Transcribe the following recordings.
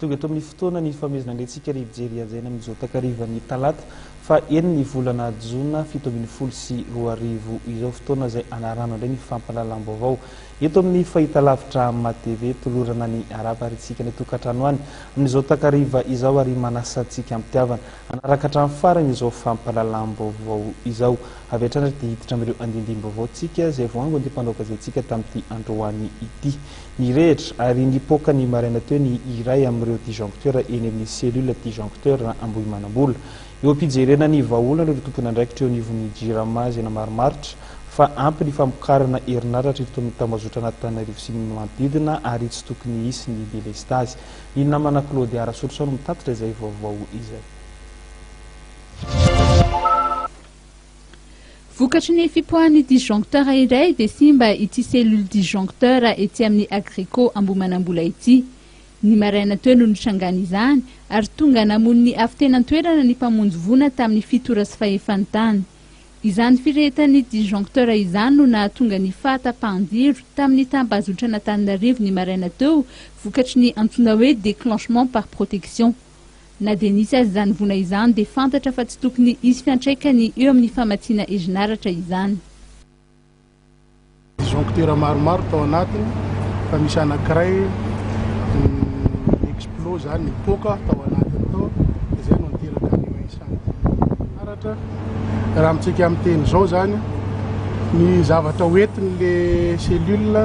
Tonga eto amin'ny fotoana ny famehezana indray tsika ry mpijery hajaina amin'izao takarivan'ny talata faha enin'ny volana jona 2017 izao, fotoana izay anarahana indray ny fampahalalam-baovao eto amin'ny fahitalavitra MATV. Tolorana ny arahaba ary tsika any an-tokantrano any amin'izao takariva izao ary manasa antsika am-pitiavana hanaraka hatramin'ny farany izao fampahalalam-baovao izao. Avy hatrany ary dia hiditra amin'ireo andindinim-baovao tsika izay voaangon'ny mpanao gazetintsika tamin'ity androany ity. Nirehitra ary nipoaka ny maraina teo ny iray amin'ireo disjoncteur eny amin'ny cellule disjoncteur Ambohimanambola. Eo am-pijerena ny vahaolana ireo tompon'andraikitra eo anivon'ny Jirama izay namarimaritra fa ampy ny famokarana herinaratra eto amin'ny tambazotran'Antananarivo sy ny manodidina ary tsy tokony hisy ny delestazy. Ny namana Claudia Rasoloson no mitatitra izay vaovao izay. Vokatry ny fipoahan'ny disjoncteur iray dia simba ity cellule disjoncteur etsy amin'ny Agrico Ambohimanambola ity. Ny maraina teo no nitrangana izany ary tonga namono ny afo teny an-toerana ny mpamonjy voina tamin'ny 7h20 tany. Izany firehetan'ny disjoncteur izany no nahatonga ny fahatapahan-jiro tamin'ny tambazotran'Antananarivo ny maraina teo vokatry ny antsoina hoe déclenchement par protection. Na dia nisy aza izany voina izany dia fantatra fa tsy tokony hisy fiantraikany eo amin'ny famatsiana herinaratra izany. Disjoncteur maromaro tao anatiny fa misy anankiray ni-explose zany, nipoaka tao anatiny tao, dia izay no niteraka an'io incendie taratra. Raha amintsika miteny izao zany, ny zavatra hoentin'le cellule,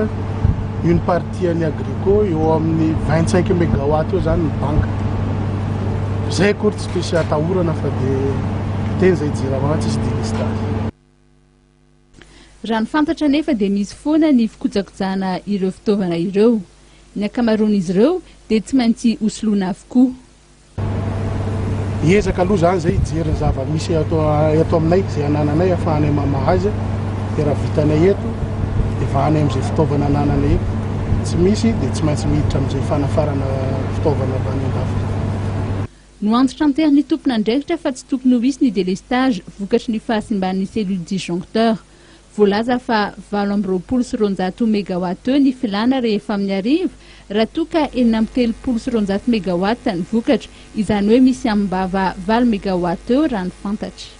une partie an'ny Agrico eo amin'ny 25 mégawatt eo zany ny banque. Zay akory tsy misy atahorana fa dia teny zay Jirama tsisy délestage. Raha ny fantatra anefa dia misy foana ny fikojakojana ireo fitaovana ireo. Ny ankamaroan'izy ireo dia tsy maintsy hosoloina avokoa. Hiezaka aloha izany izay hijery ny zava-misy eto eto aminay, izay anananay ahafahanay mamaha azy, dia raha vitanay eto dia vahanay amin'izay fitaovana anananay eto, tsy misy dia tsy maintsy miditra amin'izay fanafarana fitaovana avy any an-dafy izay. Noantitranterin' ny tompon'andraikitra fa tsy tokony ho hisy ny délestage vokatry ny fahasimban'ny cellule disjoncteur. Voalaza fa 228 mégawatt eo ny filàna rehefa amin'ny hariva, raha toa ka 236 mégawatt ny vokatra, izany hoe misy amim-bava 8 mégawatt eo raha ny fantatra.